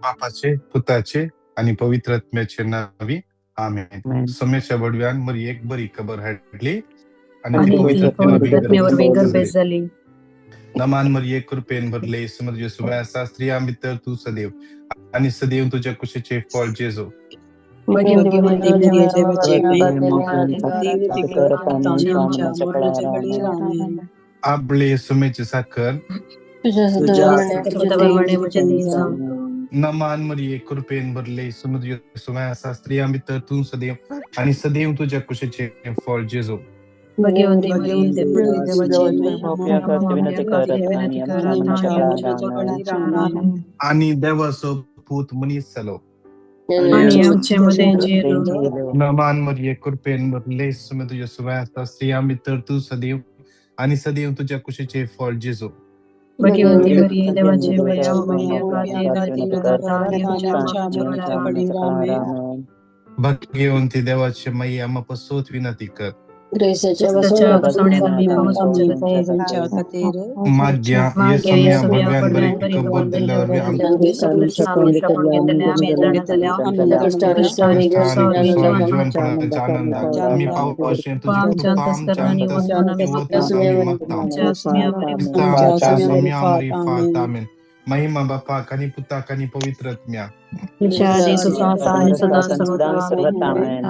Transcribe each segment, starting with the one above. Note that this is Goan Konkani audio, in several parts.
बापाचे, पुताचे आणि पवित्र आत्म्याचे नावी, आमेन. सोम्याच्या बडव्यान मरियेक बरी खबर हाडली आणि ती आणि पवित्र ती आत्म्यावर पवित्र आत्म्यावर झाली. बेस झाली. नमान मरिये, कृपेन भरले, समज येसुबाई आसा, स्त्रियां भितर तूं सदैव आणि सदैव तुझ्या कुशीचे फळ जेजू. भगिनी आपले सुमेची साखर. नमान मरिये, कृपेन भरले, समज येसुबाई आसा, स्त्रियां भितर तूं सदैव आणि सदैव तुझ्या कुशीचे फळ जेजू. आणि देवाचो पूत मनीस जालो. आणि आमचे मध्ये जिरलो. नमान मरिये, कृपेन भरले, समज येसुबाई आसा, स्त्रियां भितर तूं सदैव आणि सदैव तुझ्या कुशीचे फळ जेजू. भगवती मरिये, देवाचे माया, आमच्या खातीर विनंती कर आता आणि आमच्या मरणाच्या वेळार. आमेन. भाग्यवंती देवाचे माई, आम्हा पसोत विनंती कर. क्रिस्ताच्या बसवण्यात आम्ही पावसाच्या खातीर. माग्या माग्या येसुम्या येसुम्या भगव्यान बरी भगव्यान बरी खबर खबर दिल्यावर आम्ही जिवनपणाच्या आनंदाक आम्ही पावशें तुजी कृपा आमच्या अंतस्करणांनी वतून आम्ही मागता. क्रिस्ता आमच्या सोम्या मरिफात, आमेन. महिमा बापाक आणि पुताक आणि पवित्र आत्म्या.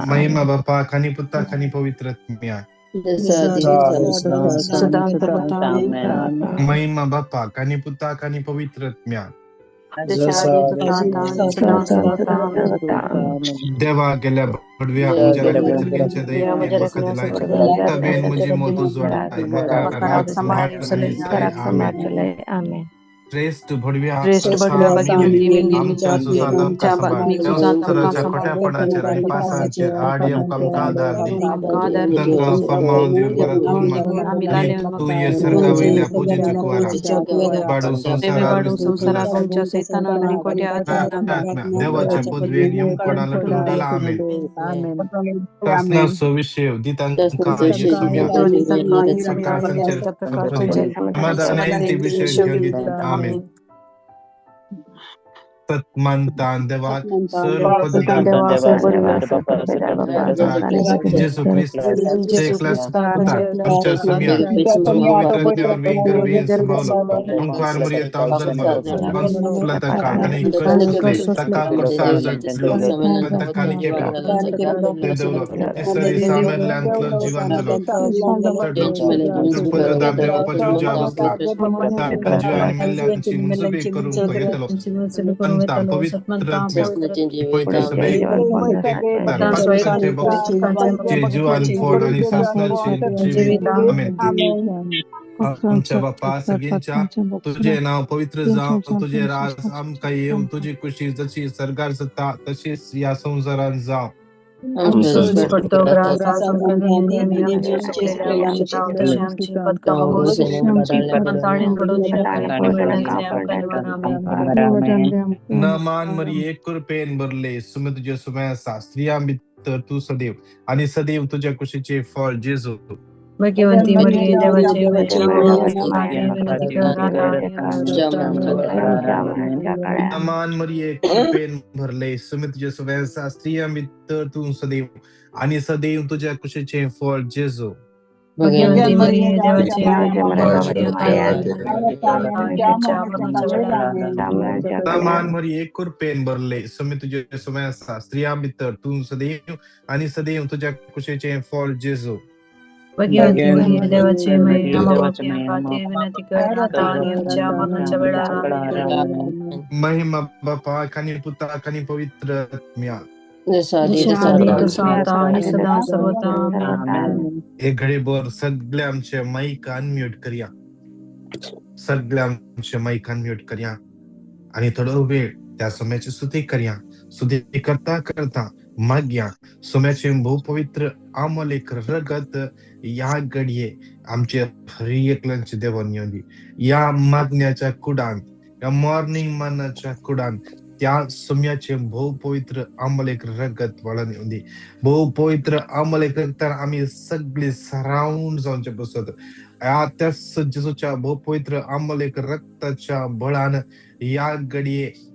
महिमा बापाक आणि पुताक आणि पवित्र आत्म्या. महिमा बापाक आणि पुताक आणि पवित्र आत्म्या. देवा गेल्या बडव्या म्हज्या राखीच्या दयेन म्हाका दिलाय तबेन म्हजी मत उजवाडाय म्हाका राग सांबाळ आमेन. आमेन. श्रेष्ठ भडव्या श्रेष्ठ भडव्या आमच्या सुसाद आमकां सांबाळ, संवसाराच्या खोट्यापणाचेर आनी पासांचेर आड आमकां आदार दी. तांकां फर्मावन दिवन परत आनी तूं ये सर्गा वयल्या पुजेच्या कुवारा बाडू संवसारार देवाच्या पदवेन यमकोणा लटून डाला, आमेन. सासनाचो विशय दितांकां येसुम्या प्रकाशांचेर समाधानायंती विशय घेवन दिता, आमेन. सत्मानतान देवाक सर्व पददार जेजू ख्रिस्त एकलाच पुताक आमच्या सुम्या जो पवित्र आत्म्यावर गर्भेन सांभावलो, अंकुआर मरियेंत जल्मलो, मांसला ताका आनी कश्ट सोंसले, ताका क्रॉसार जडलो, ताका निकेपलो, देंवलो, तिसऱ्या दिसा मेल्ल्यांतलो जिवान जालो, चडलो, पददार देवपाच्या उजव्या बसला, जिव्या आनी मेल्ल्यांची मुंसबी करूंक तो येतलो. अंता पवित्र आत्म्या पवित्र सभेक पातकांचे बक्षीस, जीवान फोड आणि सासनाचे जीवित, आमेन. आमच्या बापा सगळ्यांच्या, तुझे नाव पवित्र जावं, तुझे राज आमकां येवं, तुजी कुशी जशी सर्गार जाता तशीच ह्या संवसारांत जावं. नमान मरिये, कृपेन भरले, सुमे तुझे सुमे आसा, स्त्रियां भितर तूं सदैव आणि सदैव तुझ्या कुशीचे फळ जेजू. भगवंती मरिये, देवाचे नमान मरिये, कृपेन भरले, सुमे तुझे सुमे आसा, स्त्रियां भितर तूं सदैव आणि सदैव तुझ्या कुशीचे फळ जेजू. भगवंती मरिये, देवाचे नमान मरिये, कृपेन भरले, सुमे तुझे सुमे आसा, स्त्रियां भितर तूं सदैव आणि सदैव तुझ्या कुशीचे फळ जेजू. भगवंती मरिये, देवाचे विनंती कर आता आणि आमच्या मरणाच्या वेळार. महिमा बापाक आणि पुताक आणि पवित्र आत्म्या. आणि सदा सर्वता. एक घडीभर सगळे आमचे माईक अनम्यूट करया, सगळे आमचे माईक अनम्यूट करया आणि थोडो वेळ त्या सोम्याची स्तुती करया. स्तुती करता करता मागया सोम्याचे भोव पवित्र अमोलेक रगत ह्या घडये आमचे हरी एकल्यांचे देवान येवन दी. ह्या मागण्याच्या कुडांत, ह्या मॉर्निंग मानाच्या कुडांत त्या सोम्याचे भोव पवित्र अमोलेक रगत वळण येवन दी. भोव पवित्र अमोलेक रगतान आमी सगळी सराउंड जावचे बसत. त्या जेजूच्या भोव पवित्र अमोलेक रक्ताच्या बळान ह्या घडये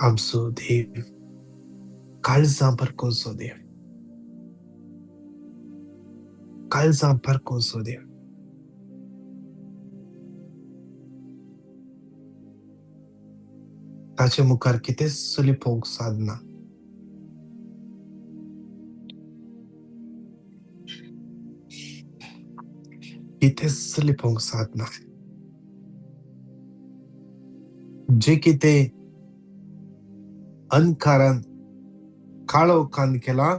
आमचो देव काळजां भरकोवचो देव, काळजां भरकोवचो देव. ताचे मुखार कितेंच लिपोवंक सादना. कितेंच लिपोवंक सादना. जे कितें अंधकारान काळोखान केला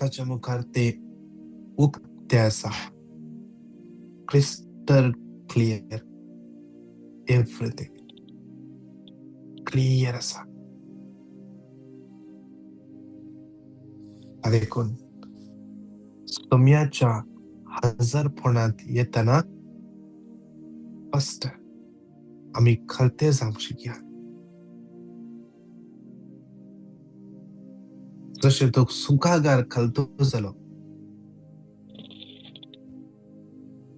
ताच्या मुखार ते उक्ते आसा. क्रिस्टल क्लियर, एवरीथींग क्लियर आसा. देखून सोम्याच्या हजारपणांत येतना फस्ट आमी खलते जावंक शिकया. जशें तो सुखागार खलतो जालो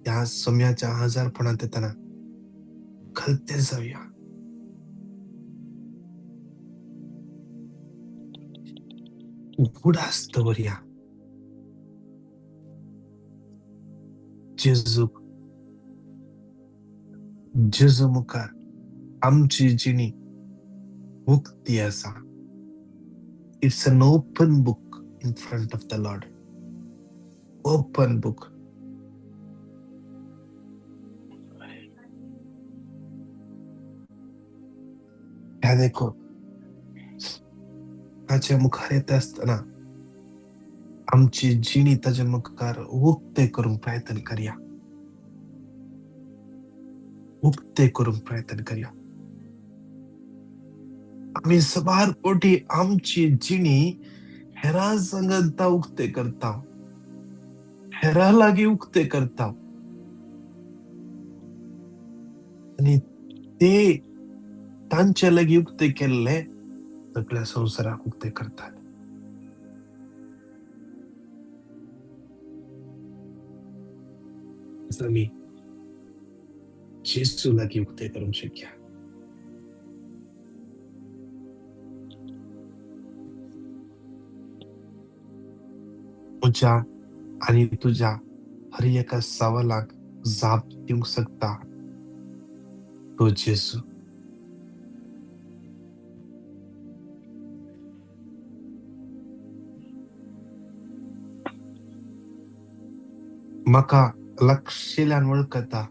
त्या सोम्याच्या हजारपणांत येतना खलते जावया. उगडास दवरया जेजूक, जेजू मुखार आमची जिणी उक्ती आसा. It's an open book in front of the Lord. Open book. ह्या देखून ताच्या मुखार येता आसतना आमची जिणी ताच्या मुखार उक्ते करूंक प्रयत्न करया, उक्ते करूंक प्रयत्न करया. आमी सबार कोटी आमची जिणी हेरां संगता उक्ते करता, हेरां लागीं उक्ते करता आनी ते तांचे लागीं उक्ते केल्ले सगळ्या संवसाराक उक्ते करतात. आमी जेजू लागीं उक्ते करूंक शकया. म्हज्या आनी तुज्या हर एका सवालाक जाप दिवंक शकता तो जेजू. म्हाका लक्षल्यान वळखता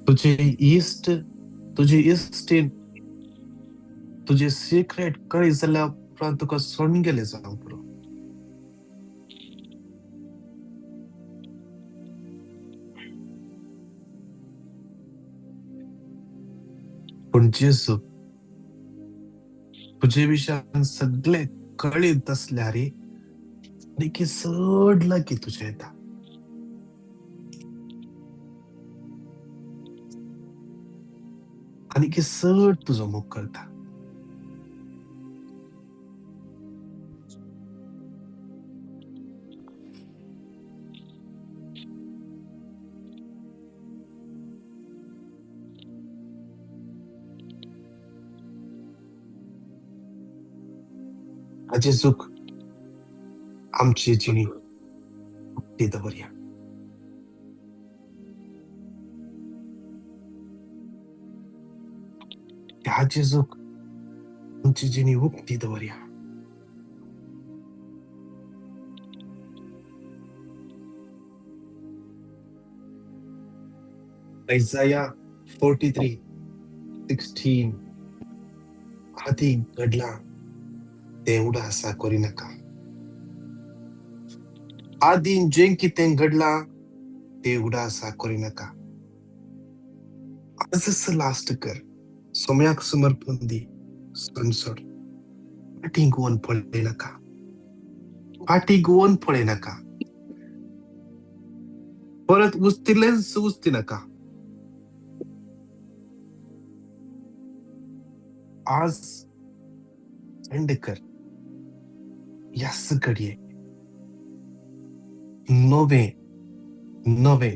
तुझे इश्ट, तुझे इश्टीन तुझे सिक्रेट कळी जाल्या उपरांत तुका सोडून गेले जावंक पुरो. पूण जेजू तुजे विशयान सगळे कळीत आसल्यार आनीक चड लागीं तुजे येता. आनीक चड तुजो मोग करता. जेजूक आमची जिणी उक्ती दवरया. ह्या जेजूक आमची जिणी उक्ती दवरया. Isaiah 43:16 आदी घडला तें उडासा करिनाका. आदीं जें कितें घडलां तें उडासा करिनाका. आजच लास्ट कर. सोम्याक समर्पण दी, सोड. फाटीं गोवन पळयनाका, फाटीं गोवन पळयनाका, परत उस्तिलेंच उस्ती नाका. आज एंड कर. ह्याच घडये नवे नवे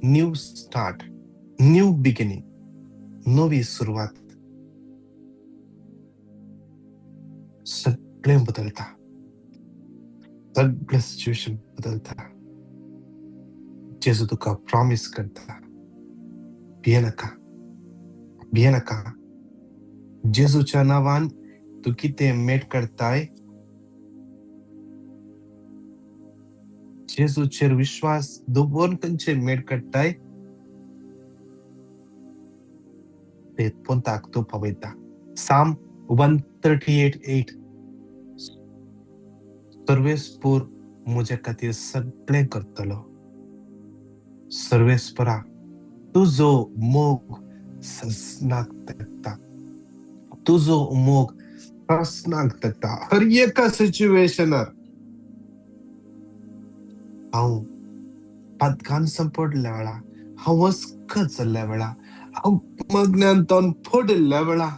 न्यू स्टार्ट, न्यू बिगिनींग, नवी सुरवात, सगळें बदलता, सगळें सिच्युएशन बदलता. जेजू तुका प्रॉमीस करता, भियेनाका, भियेनाका. जेजूच्या नांवान तूं कितें मेट करताय, जेजूचेर विश्वास दवरून खंयचे मेट काडटाय ते पोंताक तूं पावयता. साम 138:8, सर्वेस्पूर म्हजे खातीर सगळें करतलो. सर्वेस्परा तुजो मोग ससनाक तेकता, तुजो मोग ससनाक तेकता. हर एका सिच्युएशनार हांव पातकान सांपडल्या वेळा, हांव अस्कत जाल्ल्या वेळा, हांव मग्नांतून पडिल्ल्या वेळा,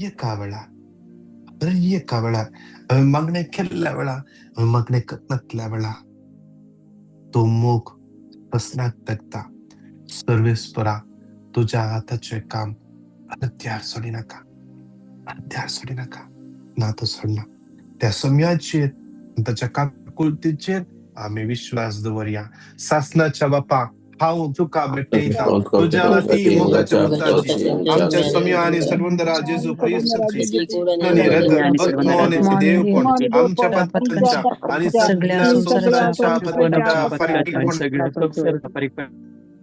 एका वेळा, हर एका वेळार हांवें मागणें केल्ल्या वेळा, हांवें मागणें करनातल्या वेळा, तो मोग ससनाक तेकता. सर्वेस्परा तुज्या हाताचें काम अर्द्यार सोडिनाका, अर्द्यार सोडिनाका. ना तो सोडना. त्या सम्याचेर, ताच्या काकुळतीचेर आमी विश्वास दवरया. सासनाच्या बापा, हांव तुका भेटयता, तुज्या ती मोगाच्या उताची आमच्या सम्या आनी सर्वंदरा जेजू क्रिस्ताची आनी रगत, आत्मो आनी देवपण आमच्या पातकांच्या आनी सगळ्या संवसाराच्या पातकांच्या फारीकपण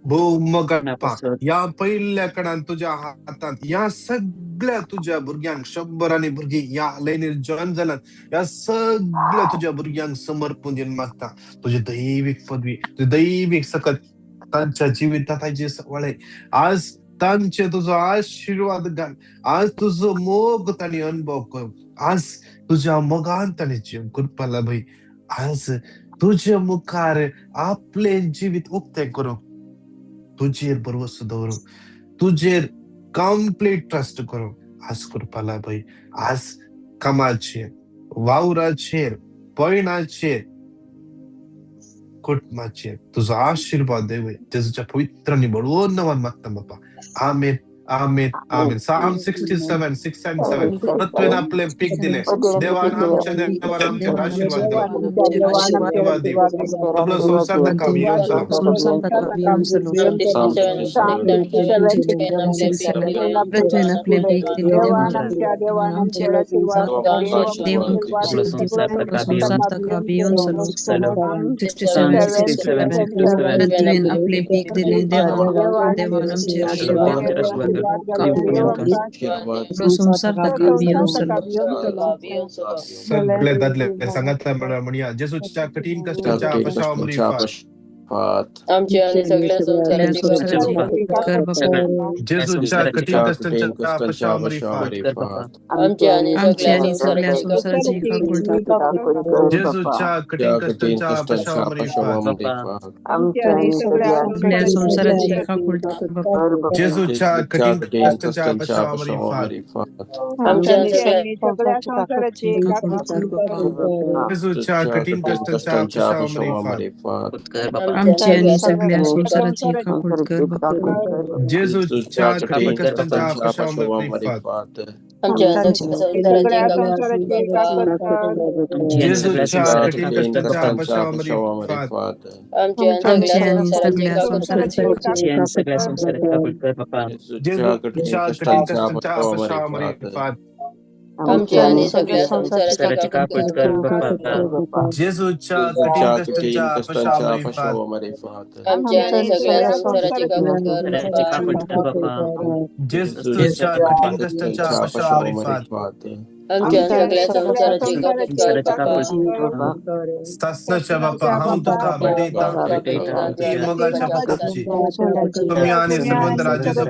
भोव मोगापा ह्या पयल्या कणान तुज्या हातांत ह्या सगळ्या तुज्या भुरग्यांक, शंबरांनी भुरगीं ह्या लायनीर जॉयन जाल्यात, ह्या सगळ्या तुज्या भुरग्यांक समर्पण दिवन मागता. तुजी दैवीक पदवी, तुजी दैवीक सकत तांच्या जिवितांत आयचे सवाळे आज तांचे तुजो आशिर्वाद घाल. आज तुजो मोग तांणी अनुभव कर. आज तुज्या मोगान तांणी जीव करपा लाभय. आज तुजे मुखार आपलें जिवीत उक्तें करूंक, तुजेर भरवसो दवरूंक, तुजेर कंप्लीट ट्रस्ट करूंक आज करपा लाभय. आज कामाचेर, वावराचेर, पयणाचेर, कुटुंबाचेर तुजो आशिर्वाद देवय. जेजूच्या पवित्र आनी बळवंत नांवान मागता बापा, आमेन, आमेन, आमेन. साम 67, 6 and 7. पृथ्वीन आपलें पीक दिलें, देवान आमच्या, देवान आमच्या आशिर्वाद दिलो, आशिर्वाद दिलो. आपलो संवसार ताका भियोवन पृथ्वीन आपलें पीक दिलें, देवान आमचेर संवसार ताका भियोवन चलो. 67, 6, 7. पृथ्वीन आपलें पीक दिलें, देवान आमचेर आशिर्वाद दिलो, संवसार ताका भियोवन चलो. सगळे दादले सांगाता म्हणया, जेजूच्या कठीण कश्टांच्या पशाव मरिफात आमच्या आणि सगळ्या संसाराची कर बापा. जेजूच्या कठीण कश्टांच्या पशाव मरिफात आमच्या आणि आमची आणि सगळ्या संवसाराची काकुळट कर. जेजूच्या कठीण कश्टांच्या पशाव मरिफात सगळ्या संवसाराची काकुळट कर बापा. जेजूच्या कठीण कश्टांच्या पशाव मरिफात आमच्या आणि काकुळट कर बापा. जेजूच्या कठीण कश्टांच्या पशाव मरिफात आमची आणि सगळ्या संवसाराची काकुळट कर बापा. जेजूच्या कठीण कश्टांच्या पशाव मरिफात आमच्या आणि सगळ्या संवसाराची काकुळट कर. जेजूच्या कठीण कश्टांच्या पशाव मरिफात आमच्या आमची आणि आणि सगळ्या सगळ्या संवसाराची संवसाराची काकुळट कर बापा. जेजूच्या कठीण कश्टांच्या पशाव मरिफात आमच्या आणि सगळ्या संवसाराची काकुळट कर. जेजूच्या कठीण कश्टांच्या पशाव मरिफात आमच्या आणि सगळ्या संवसाराची काकुळट कर बापा. जेजूच्या कठीण कश्टांच्या पशाव मरिफात आमच्या आणि सगळ्या संवसाराची काकुळट कर बापा. सासनाच्या बापा, हांव तुका भेटयता ती मोगाच्या पत्राची तुमी आनी सर्वंत जेजू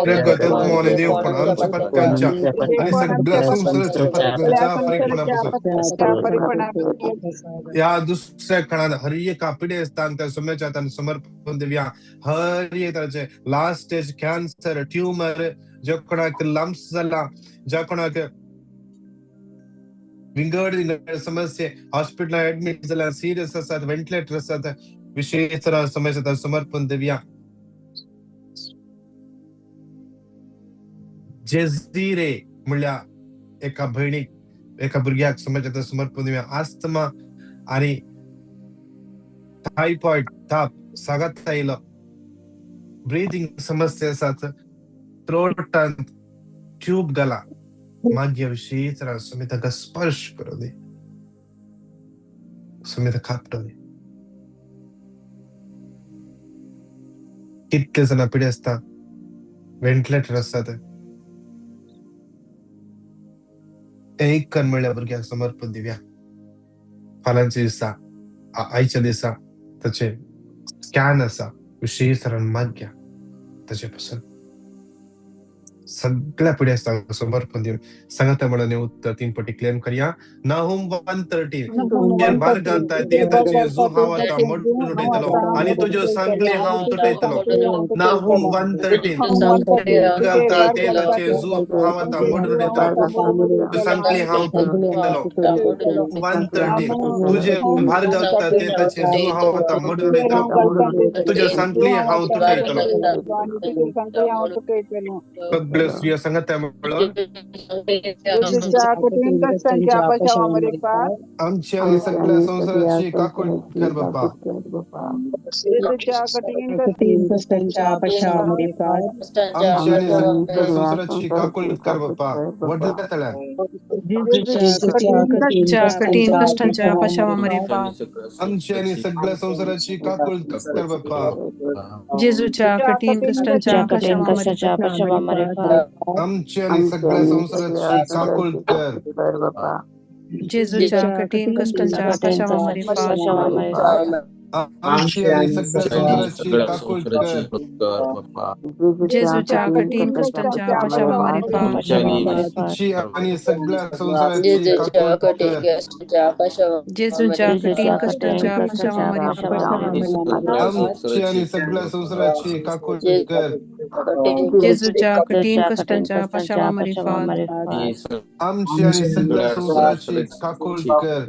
रगत, आत्मो आनी देवपण आमच्या पत्कांच्या आनी सगळ्या संवसाराच्या पत्कांच्या फारीकपणापासून ह्या दुसऱ्या खणान हर एका पिडेस्तांक त्या सम्याच्या हातान समर्पण दिवया. हर एक तराचे लास्ट स्टेज कॅन्सर, ट्युमर ज्या कोणाक लम्स जाला, ज्या कोणाक विंगड विंगड समस्या हॉस्पिटलान एडमीट जाला, सिरियस आसात, व्हेंटिलेटर आसात, विशेष समस्या समर्पण दिवया. जेझिरे म्हणल्यार एका भयणीक, एका भुरग्याक समाजात समर्पण दिवया. आस्थमा आनी टायफॉयड ताप सागात आयलो, ब्रिदींग समस्या आसात, थ्रोटांत ट्यूब घाला, मागीर विशेष स्वामी तांकां स्पर्श करूं दी, स्वामी ताका कापटो दी. कितले जाणां पिडी आसता, व्हेंटिलेटर आसतात, एक म्हणल्यार भुरग्यांक समर्पण दिवया. फाल्यांच्या दिसा, आयच्या दिसा ताचे स्कॅन आसा, विशेष तरान मागया ताचे पासून सगळ्या पिढी आसता समर्पण दिवन सांगता म्हणून उत्तर 3 पटी क्लेम करया. नाहूम 1:13, तुजेर भार घालता ते ताचे जू हांव आतां मोडून उडयतलो आनी तुज्यो सांगले हांव तुटयतलो. नाहूम 1:13, घालता ते ताचे जू हांव आतां मोडून उडयतलो, सांगले हांव तुटयतलो. 1:13, तुजेर भार घालता ते ताचे जू हांव आतां मोडून उडयतलो, तुज्यो सांगले हांव तुटयतलो. God bless you. सांगता म्हणून आमच्या आणि सगळ्या संसाराची काकूट कर बाप्पा. आमच्या आणि सगळ्या संसाराची काकूट कर बाप्पा. वडल्या तळ्यात कठीण कष्टांच्या पशावामरिफा, आमच्या आणि सगळ्या संसाराची काकूट कर बाप्पा. जेजूच्या कठीण कष्टांच्या पशावामरिफा, आमच्या आणि सगळ्या संसाराची काकूट कर. जेजूच्या कठीण कष्टांच्या पशावामरिफा, आमची आणि सगळ्या संसाराची काकूट कर. जेजूच्या कठीण कष्टांच्या पशावामरिफा, आमची आणि सगळ्या संसाराची काकूट कर. जेजूच्या कठीण कष्टांच्या पशावामरिफा, आमची आणि सगळ्या संसाराची काकूट कर. जेजूच्या कठीण कष्टांच्या पशावामरिफा, आमची आणि सगळ्या संसाराची काकूट कर.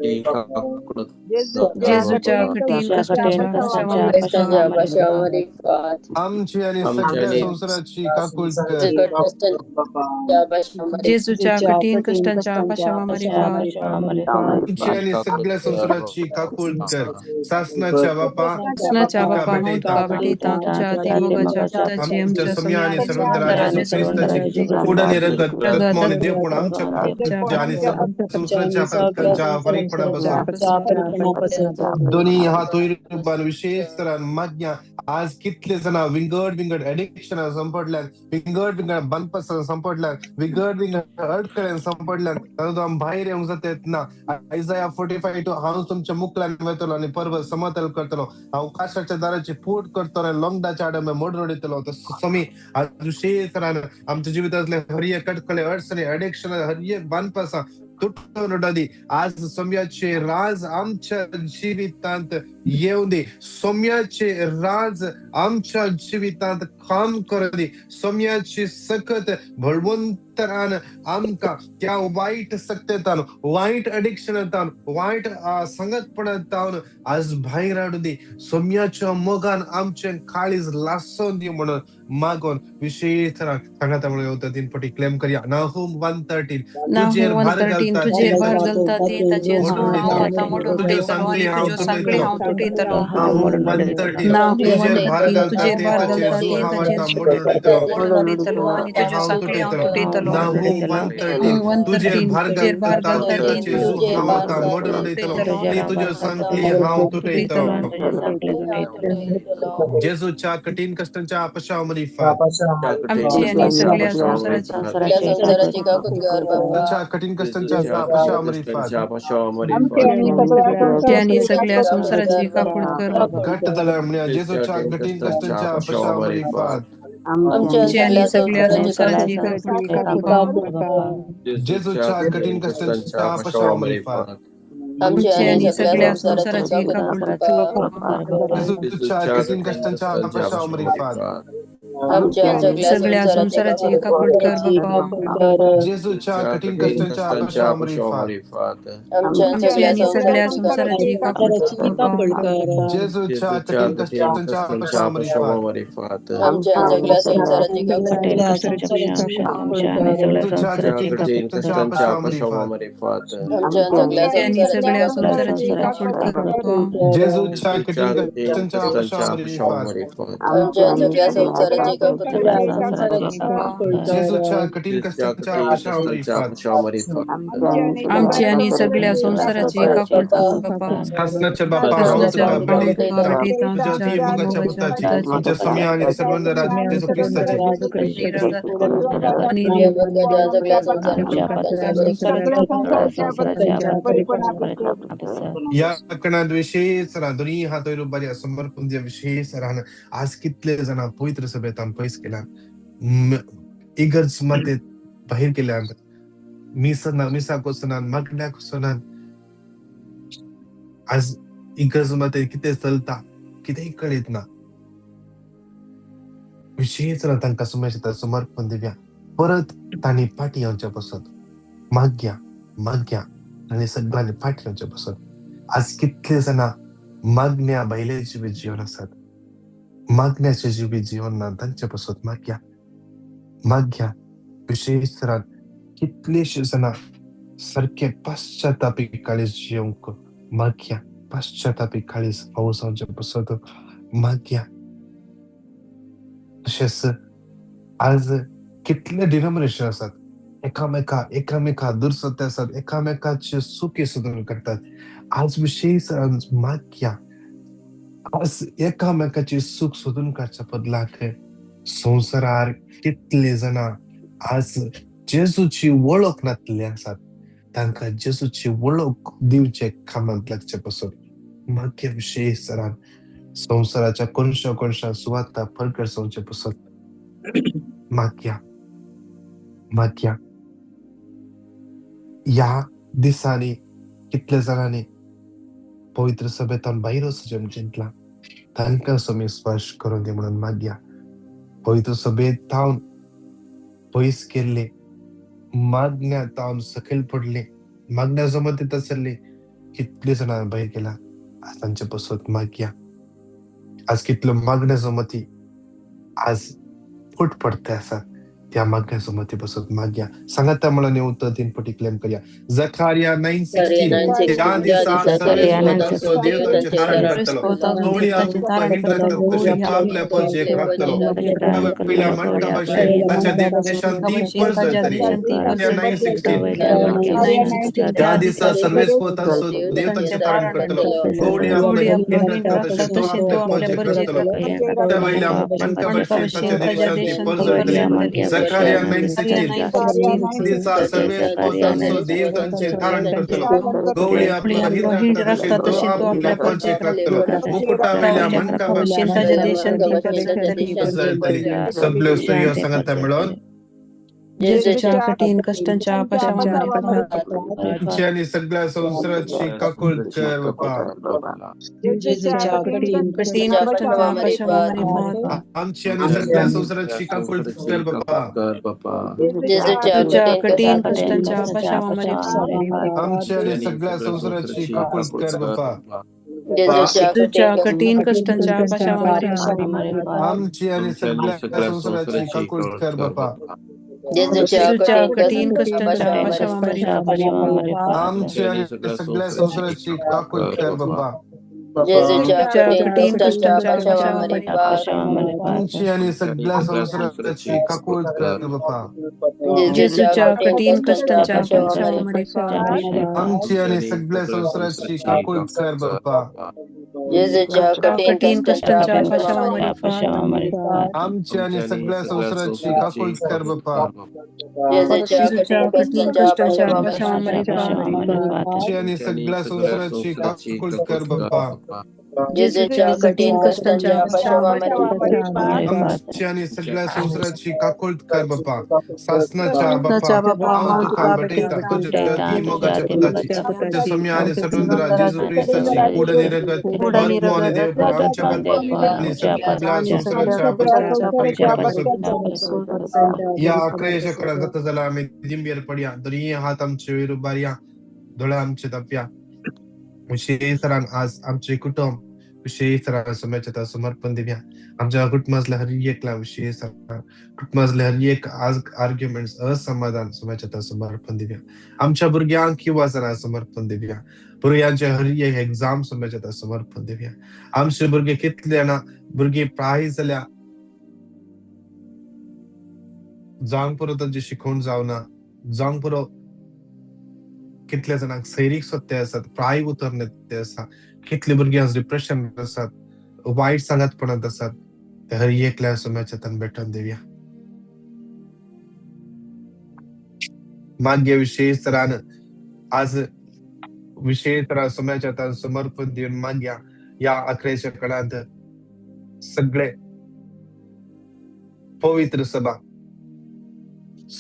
जेजूच्या कठीण कष्टांच्या पशावामरिफा, आमची आणि सगळ्या संसाराची काकूट कर. जेजूच्या कठीण कष्टांच्या पशावामरिफा, आमची आणि सगळ्या संसाराची काकूट कर. सासनाच्या बापा, सासनाच्या बापा, हांव तुका भेटयतां तुज्या अतिमोगाच्या पुताची आमच्या आमच्या सम्या आणि सर्वंतराच्या ख्रिस्ताची कुडणे रगत आत्मा आणि देवपण आमच्या आणि संसाराच्या पातकांच्या फारीकपणापासून दोन्ही हात वयर विशेष तरान मागया. आज कितले जाणां विंगड विंगड एडिक्शनां संपडल्यान, विंगड विंगड बांदपासां संपडल्यान, विंगड विंगड अडकड्यान संपडल्यान, तातूंत आमी भायर येवंक जाता येतना. आयजाया 45:2, हांव तुमच्या मुखल्यान वयतलो आनी पर्वत समतल करतलो, हांव काशाच्या दाराची फूट करतलो आनी लोंगडाच्या आडमे मोडून उडयतलो. स्वामी आज विशेष तरान आमच्या जिवितांतले हर एक अडकळे, अडचणी, एडिक्शन, हर एक बांदपासां तुटून उडोवंदी. आज सोम्याचे राज आमच्या जिवितांत येवं दी, सोम्याचे राज आमच्या जिवितांत काम करूं दी. सोम्याची सकत बळवंतरान आमकां त्या वायट सक्तेतान, वायट अडिक्शनांतान, वायट संगतपणांतावन आज भायर हाडूं दी. सोम्याच्या मोगान आमचें काळीज लासोवन दी म्हणून मागोन विशेष तरान सांगाता म्हणून येवता 3 पटी क्लेम करया. नाहूम 1:13, तुजेर नाहूम भार 1:13, घालता तुजेर भार घालता ते ताचे मोडून जू हांव उडयतलो, आतां मोडून तुज्यो उडयतलो सांगली आनी हांव तुज्यो सांगली तुटयतलो. हांव तुटयतलो. नाहूम 1:13, नाहूम तुजेर भार 1:13, घालता तुजेर ते भार ताचे घालता जू ते हांव ताचे आतां मोडून उडयतलो, मोडून उडयतलो आनी तुज्यो हांव सांगली हांव तुटयतलो. तुटयतलो. नाहूम 1:13, तुजेर 1:13, भार तुजेर भार घालता घालता ते ते ताचे जू हांव आतां मोडून उडयतलो आनी तुज्यो सांगली हांव तुटयतलो. जेजूच्या कठीण कष्टांच्या अपशावमरिफात, आमची आणि सगळ्या संसाराची तुझ्या कठीण कष्टांच्या अपशावमरिफात, आमची आणि सगळ्या संसाराची काकूट कर बापा. घट्ट जाल्यार म्हणया जेजूच्या कठीण कष्टांच्या अपशावमरिफात, आमची आणि सगळ्या संसाराची काकूट कर बापा. जेजूच्या कठीण कष्टांच्या अपशावमरिफात, आमची आणि सगळ्या संसाराची काकूट कर बापा. जेजूच्या कठीण कष्टांच्या अपशावमरिफात, सगळ्या संवसाराची काकूट कर बापा. जेजूच्या कठीण कष्टांच्या पाशां मारिफात. आमची आणि सगळ्या संवसाराची काकूट कर बापा. जेजूच्या कठीण कष्टांच्या पाशां मारिफात. कठीण कष्टांच्या पाशां मारिफात. आमची आणि सगळ्या संवसाराची काकूट कर बापा. जेजूच्या कठीण कष्टांच्या पाशां मारिफात. जेजूच्या कठीण कष्टांच्या पाशां मारिफात. आमची आणि सगळ्या संवसाराची काकूट कर बापा. सासनाच्या बापा, हांव तुका भेटयतां, तुज्या अती मोगाच्या पुताची, आमच्या स्वामी आनी सर्वंद राजा जेजू क्रिस्ताची, या कणांत विशेष रान दोन्ही हात वयर उबारी समर्पण दिया. विशेष रान आज कितले जाणां पवित्र सभेत आमी पयस केल्या, इगर्ज मातेत बाहेर केल्यान, मिसाक मिसाक वचनान, मागण्याक वचनान. आज इगर्ज मातेत कितें चलता कितेंय कळीत ना. विशेष रान तांकां सुमेश समर्पण दिवया. परत तांणी फाटी येवचे पसत मागया, मागया आनी सगळ्यांनी फाटी येवचे पसत. आज कितले जाणां मागण्या भायले जिवीत जीवन आसात, मागण्याचे जिवीत जीवन ना, तांचे पसत मागया, मागया. विशेष तरान कितलेशे जाणां सारखे पश्चातापी काळीज जिवंक मागया, पश्चातापी काळीज फावो जावचे पसत मागया. तशेंच आज कितले डिनॉमिनेशन आसात, एकामेका एकामेका दुर्सत्य आसात, एकामेकाचे चुकी सोदून काडटात. आज विशेष मागया, आज एकामेकाची चूक सोदून काडच्या बदलाक संवसारार कितले जाणां आज जेजूची वळख नासले आसात, तांकां जेजूची वळख दिवचे कामांत लागचे पसत मागया. विशेष तरान संवसाराच्या कोनशा कोनशा सुवाता परगट जावचे पसत मागया, मागया. ह्या दिसांनी कितल्या जाणांनी पवित्र सभेंतल्यान भायर वचचें म्हूण चिंतलां, तांकां स्वामी स्पर्श करून दी म्हणून मागया. पवित्र सभेंत तावन पयस केल्ले, मागण्या तावन सकयल पडले, मागण्या जमतीत आसले कितले जाणां भायर गेला, आज तांचे पसत मागया. आज कितल्यो मागण्या जमती आज फूट पडते आसात, त्या मागण्या जमती पसत मागया. सांगाता म्हणून उतर तीन पटी क्लेम करया. जखारिया 9:16, त्या दिसा सर्वे स्वतांचो देव तांचें तारण करतलो, गवळी आपलो हिंड राखतलो, तशें तो आपल्या परजेक राखतलो. वयल्या मांडका भाशेन ताच्या देशांत ती परज जातली. 9:16, त्या दिसा सर्वे स्वतांचो देव तांचें तारण करतलो, गवळी आपलो हिंड राखता तशें तो आपल्या परजेक राखतलो, त्या वयल्या मांडका भाशेन ताच्या देशांत ती परज जातली. जखारिया 9:16, दिसा सर्वे स्वतांचो देव तांचें तारण करतलो, गवळी आपलो हिंड राखता तशें तो आपल्या परजेक राखतलो, मुकुटा वयल्या मांडका भाशेन जातली. सगल्यो स्तुत्यो सांगाता मेळोन. जेजूच्या कठीण कष्टांच्या पाशां मारिफात. आमची आनी सगळ्या संवसाराची काकूट कर बापा. जेजूच्या कठीण कष्टांच्या पाशां मारिफात. आमची आनी सगळ्या संवसाराची काकूट कर बापा. जेजूच्या कठीण कष्टांच्या पाशां मारिफात. आमची आनी सगळ्या संवसाराची काकूट कर बापा. जेजूच्या कठीण कष्टांच्या पाशां मारिफात. आमची आनी सगळ्या संवसाराची काकूट कर बापा. जेजूच्या कठीण कष्टांच्या पाशां मारिफात. आमची आनी सगळ्या संवसाराची काकूट कर बापा. जेजूच्या कठीण कष्टांच्या पाशां मारिफात. आमची आनी सगळ्या संवसाराची काकूट कर बापा. जेजूच्या कठीण कष्टांच्या पाशां मारिफात. आमची आनी सगळ्या संवसाराची काकूट कर बापा. कठीण कष्टांच्या पाशां मारिफात. आमची आनी सगळ्या संवसाराची काकूट कर बापा. जेजूच्या कठीण कष्टांच्या पाशां मारिफात. आमची आनी सगळ्या संवसाराची काकूट कर बापा. जेजूच्या कठीण कश्टांच्या पाशावा आमची आनी सगळ्या संवसाराची काकुळट कर बापा. सासनाच्या बापा, हांव तुका भेटयता तुज्या अति मोगाच्या पुताची, तुज्या सौम्य आनी सर्वेंद्रा जेजू क्रिस्ताची कूड आनी रगत, आत्मो आनी देवपण आमच्या आनी सगळ्या संवसाराच्या पासून या 11 शेंकड्यात जाता जाल्यार आमी दिंबेर पडया. दोनूय हात आमचे वयर उबारया, दोळे आमचे धांपया. विशेष आज आमचे कुटुंब विशेष समयाच्या समर्पण दिवया. आमच्या कुटुंबातल्या हर एकला विशेष कुटुंबातल्या हर एक आज आर्ग्युमेंट्स असमाधान समयाच्या समर्पण दिवया. आमच्या भुरग्यांक किंवा समर्पण दिवया. भुरग्यांचे हर एक एक्झाम समयाच्या समर्पण दिवया. आमचे भुरगे कितले जाणां भुरगीं प्राय जाल्या जावंक पुरो तांची शिकोवण जावना, जावंक पुरो कितल्या जाणांक सैरीक सत्य आसात, प्राय उतरणे ते आसा, कितले भुरगीं आज डिप्रेशन आसात, वायट सांगातपणांत आसात, ते हर एकल्या समयाच्या तान भेटून दिवया. मागीर विशेष तरान आज विशेष तरा समयाच्या तान समर्पण दिवन मागया. ह्या 11 शेंकड्यांत सगळे पवित्र सभा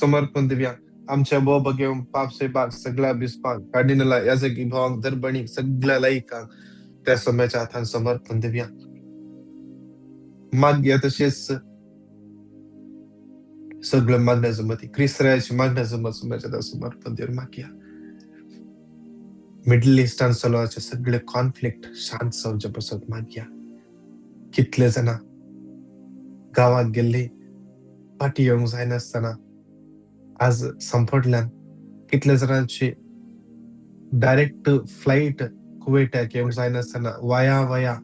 समर्पण दिवया. आमच्या बोब घेवन पाप सेबाक सगळ्या बिस्पाक कार्डिनला याजकी भावांक दरबणीक सगळ्या लायकांक त्या समयाच्या हातान समर्पण दिवया. मागया तशेंच सगळं मागण्या जमती क्रिस्त्राची मागण्या जमत समयाच्या हातान समर्पण दिवन मागया. मिडल इस्टान चलोवचे सगळे कॉन्फ्लिक्ट शांत जावचे पासत मागया. कितले जाणां गांवाक गेल्ली फाटी येवंक जायनासतना आज संपडल्यान, कितल्या जाणांची डायरेक्ट फ्लायट कुवेटाक येवंक जायनासतना वाया वाया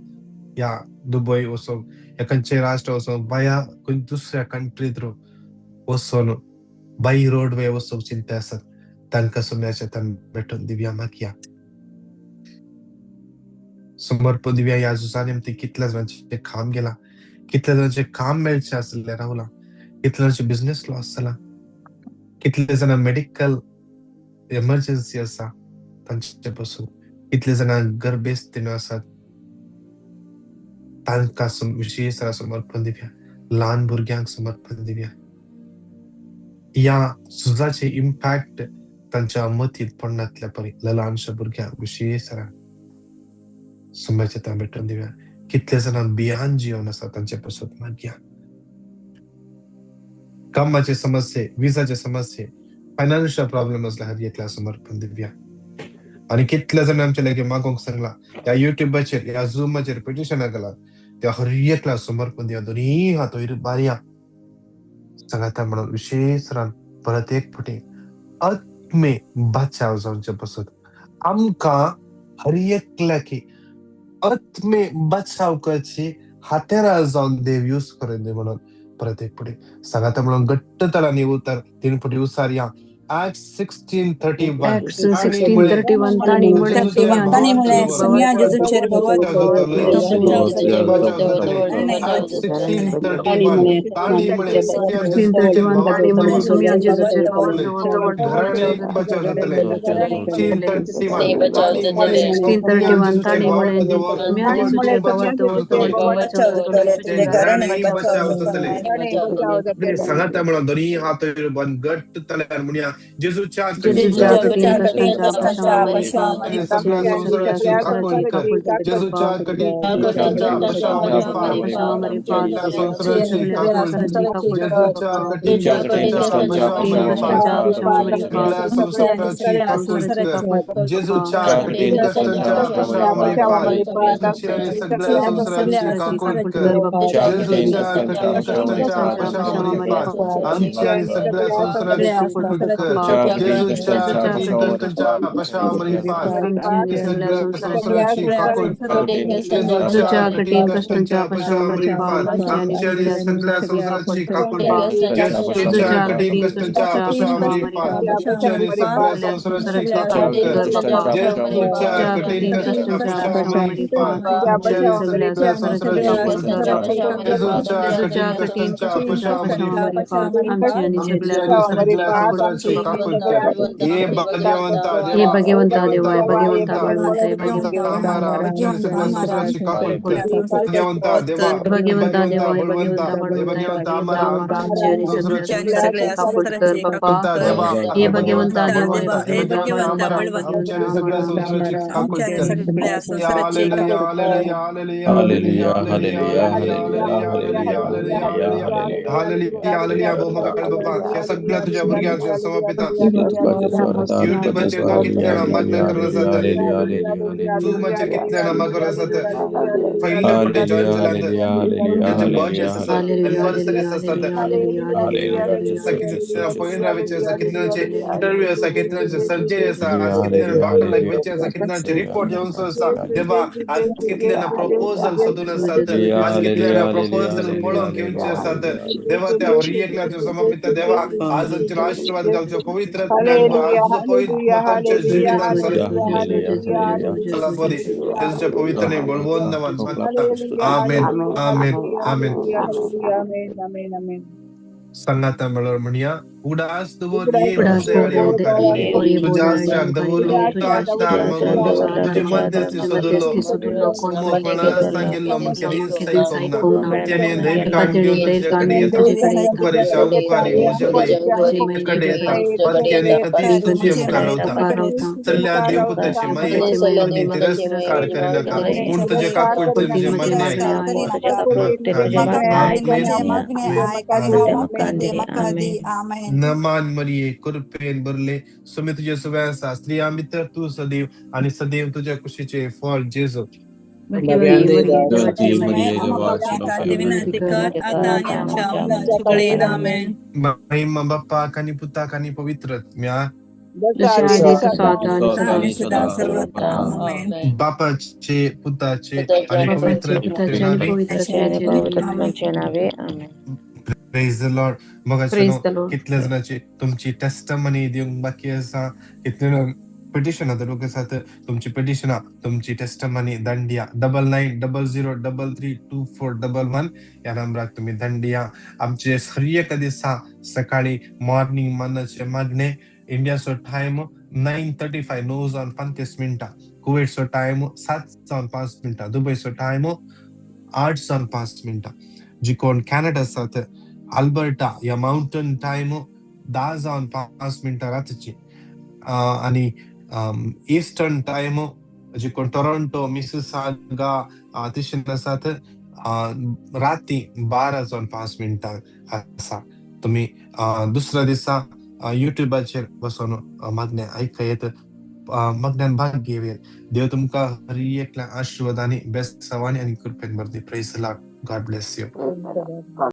या दुबय वचोंक या खंयचेय राष्ट्र वचोंक वाया खंय दुसऱ्या कंट्री थ्रू वचोन बाय रोड वे वचोंक चिंता आसात, तांकां सोम्याच्या तान भेटून दिवया मागया. समर्पण दिवया. ह्या झुजा निमती कितल्या जाणांचें काम गेलां, कितल्या जाणांचें काम मेळचें आसलें रावलां, कितल्या जाणांचें बिजनेस लॉस जाला, कितले जाणां मेडिकल एमर्जन्सी आसा तांचे पासून, कितले जाणां गर्भेस्तीन आसात तांकां विशेष समर्पण दिवया. ल्हान भुरग्यांक समर्पण दिवया. ह्या झुजाचे इम्पॅक्ट तांच्या मतींत पडनातल्या परी ल्हानशा भुरग्यांक विशेष समयाच्या तां भेटून दिवया. कितले जाणां भियान जिवन आसा तांचे पासून मागया. कामाचे समस्ये, विजाचे समस्ये, फायनान्शियल प्रॉब्लेम आसल्यार हर एकल्या समर्पण दिवया. आनी कितले जाणां आमचे लागीं मागोवंक सांगला ह्या युट्यूबाचेर ह्या झुमाचेर पिटिशनां घाला, त्या हर एकल्या समर्पण दिवया. दोनूय हात वयर बारया सांगाता म्हणून विशेष परत एक फावटी आत्मे बचाव जावचे पासत आमकां हर एकल्याकी आत्मे बचाव करची हातेरां जावन देव यूज करून दी म्हणून परत एक फावटी सांगाता म्हणून घट्ट तरांनी उतर 3 फावटी उसारया. Acts 16:31. Acts 16:31. ताणी म्हळें सुम्या जेजूचेर 16:31. ताणी म्हळें 16:31. ताणी म्हळें सुम्या जेजूचेर घराणें बचाव जातलें. 16:31. ताणी म्हळें सुम्या जेजूचेर घराणें बचाव जातलें. सांगाता म्हणून दोनूय हात वयर बंद घट्ट तल्यार म्हणया जेजूच्या कठीण कश्टांच्या सगळ्या संवसाराची काकुळट कर. जेजूच्या कठीण कश्टांच्या संवसाराची काकुळट. जेजूच्या कठीण कश्टांच्या संवसाराची काकुळट कर. जेजूच्या कठीण कश्टांच्या सगळ्या संवसाराची काकुळट कर. जेजूच्या कठीण कश्टांच्या आमची आनी सगळ्या संवसाराची काकुळट कर. जेजूच्या कठीण कश्टांच्या सगळ्या संवसाराची काकुळट कर. जेजूच्या कठीण कश्टांच्या आमची आनी सगळ्या संवसाराची काकुळट कर. जेजूच्या कठीण कश्टांच्या आमची आनी सगळ्या संवसाराची काकुळट कर. जेजूच्या कठीण कश्टांच्या आमची आनी सगळ्या संवसाराची काकुळट कर. जेजूच्या कठीण कश्टांच्या आमची आनी सगळ्या संवसाराची काकुळकर हे भाग्यवंता देवा हे भाग्यवंता देवा हे भाग्यवंता बळवंता हे भाग्यवंता भाग्यवंता अमरा आमच्या सगळ्या संवसाराची काकुळकर भाग्यवंता देवा भाग्यवंता भाग्यवंता देवा हे बळवंता भाग्यवंता हे बळवंता हे भाग्यवंता भाग्यवंता अमरा आमरा आमच्या आमचे आणि संवसाराची सगळ्या संवसाराची काकुळकर बाप्पा देवा हे भाग्यवंता देवा हे हे भाग्यवंता भाग्यवंता बळवंता अमरा हे आमच्या भाग्यवंता आणि सगळ्या अमरा संवसाराची काकुळकर hallelujah hallelujah hallelujah hallelujah hallelujah hallelujah hallelujah hallelujah hallelujah hallelujah hallelujah hallelujah hallelujah भोमकाळ बाप्पा ह्या सगळ्या तुझ्या भुरग्यांचे समर्पिता युट्यूबाचेर तो कितले जाणां मागण्या करत आसात झुमाचेर कितले जाणां मागत आसात पयले फुडें जॉयन जाल्यात तांचे बर्थडेज आसात हालेलुया एनिवर्सरीज हालेलुया आसात हालेलुया हालेलुया हालेलुया कितले जाणां पयन आसा कितले जाणांचे इंटरव्यू आसा कितले जाणांचे सर्जरी आसा आज कितले जाण डॉक्टर लायक वयचे आसा कितले जाणांचे रिपोर्ट येवचो आसा देवा आज कितले जाणां प्रपोजल सोदून आसात आज कितले जाणां प्रपोजल पळोवंक येवचे आसात देवा त्या हर एकल्याचो समर्पित देवा आज आमचेर आशीर्वाद घालचो पवित्र ज्ञान आज तुजो पवित्र आमच्या जिवितान चला बरी जेजूच्या पवित्र ने बळवंत नांवान मागता आमेन आमेन आमेन. सांगाता म्हळ्यार म्हणया उडास दवर ये उडास मोदयाळी दवर अवतारी ये तुझ्या मोदयाळी आसऱ्याक अवतारी दवरलो तुझ्या ताजदार मागून आसऱ्याक तुजे दवरलो मध्यस्थी तुझ्या सोदलो मध्यस्थी सोदलो कोण कोणा सांगिल्लो म्हण केदींच केदींच आयकोंक ना आयकोंक ना तेणें धैर्य तेका काडून तेणें घेवन धैर्य तुजे कडेन काडून येता तुजे कडेन येता उपकाराच्या उपकारी म्हजे माई म्हजे कडेन येता कडेन पदक्याने कधीच कधीच तुजे मुखार रावता मुखार रावता चल्ल्या देवपुताची माई पुताची माई अगदी तिरस्कार करिनाका पूण तुजे काकुळते पूण म्हजें म्हजें मागणें आयक मागणें आयक म्हाका दी आमेन आमेन आमेन. नमान मरिये कृपेन भरले सुमी तुजे सुवे आसा स्त्रियां भितर तूं सदैव आणि सदैव तुज्या कुशीचे फळ जेजू. भाग्यवंती मरिये देवाची देवाची मरिये माई देवाची विनंती कर आता आणि आमच्या मरणाच्या वेळेला आमेन. महिमा बाप्पाक आणि पुताक आणि पवित्र आत्म्या. जसे आधी तसो आता आणि सदा सदा आणि सदा सर्वत्र आमेन. बापाचे पुताचे आणि पवित्र बापाचे पुताचे आणि नावे. पवित्र आत्म्याचे नावे. प्रेज the Lord. मोगाचे प्रेज न्हू the Lord. कितल्या जाणांची तुमची टेस्टमनी दिवंक बाकी आसा कितले जाण पिटिशनां धरूंक आसात तुमची पिटिशनां तुमची टेस्टमनी दंडिया 9900332411 ह्या नंबराक तुमी दंडिया. आमचे हर एका दिसा सकाळी मॉर्निंग मनाचे मागणे इंडियाचो टायम 9:35 9 जावन 35 मिनटां, कुवेटचो टायम 7 जावन 5 मिनटां, दुबयचो टायम 8 जावन 5 मिनटां, जी कोण कॅनडा आसात अल्बर्टा या माउंटन टायम 10 जावन 5 मिनटां रातची आणि इस्टर्न टायम जे कोण टोरंटो मिसिसागा तशें आसात राती 12 जावन 5 मिनटां आसा. तुमी दुसऱ्या दिसा युट्यूबाचेर बसून मागणें आयकयत मागण्यान भाग घेवया. देव तुमकां हर एकल्या आशिर्वादांनी बेसावानी आनी कृपेन भरदी. Praise Lord. God bless you.